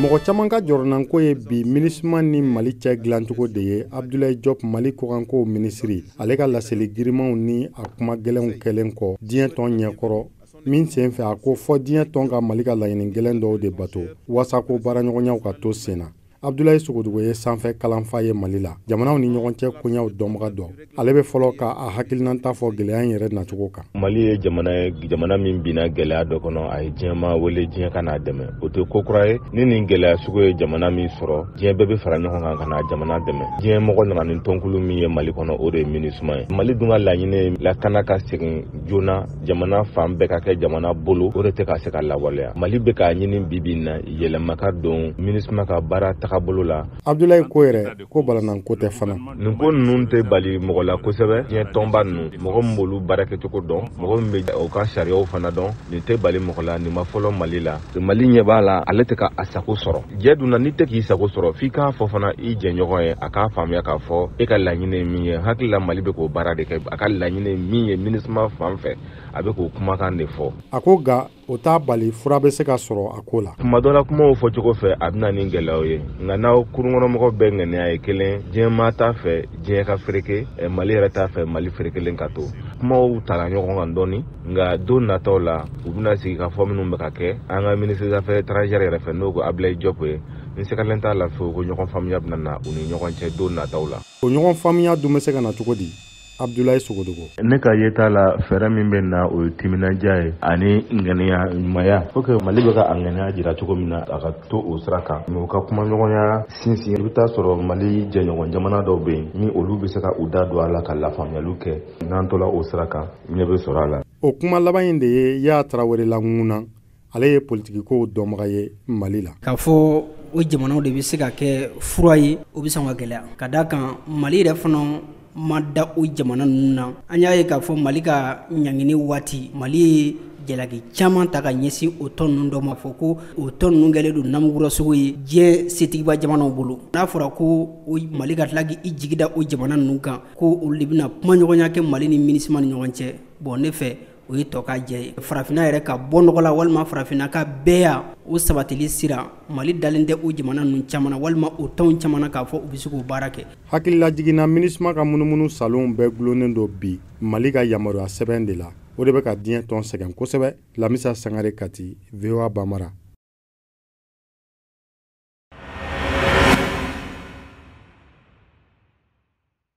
Mɔgɔ caman ka jɔrɔnanko ye bi MINUSMA ni Mali cɛ dilancogo de ye. Abdoulaye Diop, Mali kɔkankow minisiri, ale ka laseli girimanw ni a kuma gɛlɛnw kɛlen kɔ diɲɛ tɔn ɲɛkɔrɔ min senfɛ, a ko fɔ diɲɛ tɔn ka Mali ka laɲini gɛlɛn dɔw de bato waasa ko baaraɲɔgɔnyaw ka to sen na. Abdoulaye Sogodogo ye sanfɛ kalanfa ye Mali la, jamanaw ni ɲɔgɔn cɛ koɲɛw dɔnbaga dɔ. Ale bɛ fɔlɔ ka a hakilinata fɔ gɛlɛya in yɛrɛ nacogo kan. Mali ye jamana ye, jamana min binna gɛlɛya dɔ kɔnɔ, a ye diɲɛmaa wele diɲɛ ka n'a dɛmɛ. O tɛ ko kura ye. Ni nin gɛlɛya sugu ye jamana min sɔrɔ, diɲɛ bɛɛ bɛ fara ɲɔgɔn kan ka na jamana dɛmɛ. Diɲɛ mɔgɔ nana ni tɔnkulu min ye Mali kɔnɔ, o de ye MINUSMA ye. Mali dun ka laɲini ye lakana ka segin joona, jamana fan bɛɛ ka kɛ jamana bolo, o de tɛ ka se ka lawaleya. Mali bɛ k'a ɲini bi bi in na yɛlɛma ka don MINUSMA ka baara tagabolo la. Abdoulaye ko yɛrɛ ko balanan ko tɛ fana. Nin ko ninnu tɛ bali mɔgɔ la kosɛbɛ. Diɲɛ tɔnba ninnu, mɔgɔ min b'olu baara kɛcogo dɔn, mɔgɔ min bɛ o ka sariyaw fana dɔn, nin tɛ bali mɔgɔ la. Nin ma fɔlɔ Mali la. Mali ɲɛ b'a la, ale tɛ ka a sago sɔrɔ. Jɛ dun na, n'i tɛ k'i sago sɔrɔ, f'i k'a fɔ fana i jɛɲɔgɔn ye, a k'a faamuya k'a fɔ e ka laɲini ye min ye. Hakili la, Mali bɛ k'o baara de kɛ. A ka laɲini ye min ye MINUSMA fan fɛ, a bɛ k'o kumakan de fɔ. A ko nka o t'a bali fura bɛ se ka sɔrɔ a ko la. Kuma dɔ la, kumaw fɔcogo fɛ, a bɛ na ni gɛlɛyaw ye. Nka n'aw kurunkɔnɔmɔgɔ bɛɛ ŋaniya ye kelen, diɲɛ maa t'a fɛ diɲɛ ka fereke, Mali yɛrɛ t'a fɛ Mali ferekelen ka to. Kumaw tala ɲɔgɔn kan dɔɔni, nka don nataw la u bɛna sigi ka fɔ minnu bɛ ka kɛ an ka ministre des Affaires étrangères yɛrɛ fɛ, n'o ko Abdoulaye Diop ye. N sigalen t'a la fewu ko ɲɔgɔn faamuya bɛna na u ni ɲɔgɔn cɛ don nataw la. O ɲɔgɔn faamuya dun bɛ se ka na cogo di, Abdoulaye Sogodogo? Ne ka yeta la, fɛɛrɛ min bɛ na, o ye timinandiya ye ani ŋaniya ɲumanya. Faut que Mali bɛ ka a ŋaniya jira cogo min na, a ka to o sira kan, mais u ka kumaɲɔgɔnya sinsin. I bɛ taa sɔrɔ Mali jɛɲɔgɔn jamana dɔw bɛ yen ni olu bɛ se ka u da don a la ka lafaamuyaliw kɛ. N'an tola o sira kan, ɲɛ bɛ sɔrɔ a la. O kuma laban in de ye Ya Tarawele la ŋuna. Ale ye politikikow dɔnbaga ye Mali la. K'a fɔ o jamanaw de bɛ se ka kɛ fura ye, o bɛ sɔn ka gɛlɛya, ka d'a kan Mali yɛrɛ fana ma da o jamana ninnu na. An y'a ye k'a fɔ Mali ka ɲangini waati, Mali ye jalaki caman ta ka ɲɛsin o tɔn ninnu dɔ ma, fɔ ko o tɔn ninnu kɛlen don namugurasogo ye diɲɛ setigiba jamanaw bolo. N'a fɔra ko Mali ka tila k'i jigi da o jamana ninnu kan, ko olu de bɛna kumaɲɔgɔnya kɛ Mali ni MINUSMA ni ɲɔgɔn cɛ, bon, ne fɛ o ye tɔ ka jɛ ye. Farafinna yɛrɛ ka bɔ nɔgɔ la, walima farafinna ka bɛɛya, o sabatili sira, Mali dalen tɛ o jamana ninnu caman na, walima o tɔnw caman na, k'a fɔ u bɛ se k'o baara kɛ. Hakilila jiginna, MINUSMA ka munumunu salonw bɛɛ gulonnen don bi Mali ka yamaruya sɛbɛn de la. O de bɛ ka diɲɛ tɔn sɛgɛn kosɛbɛ. Lamisa Sangare, Kati, VOA Bambara.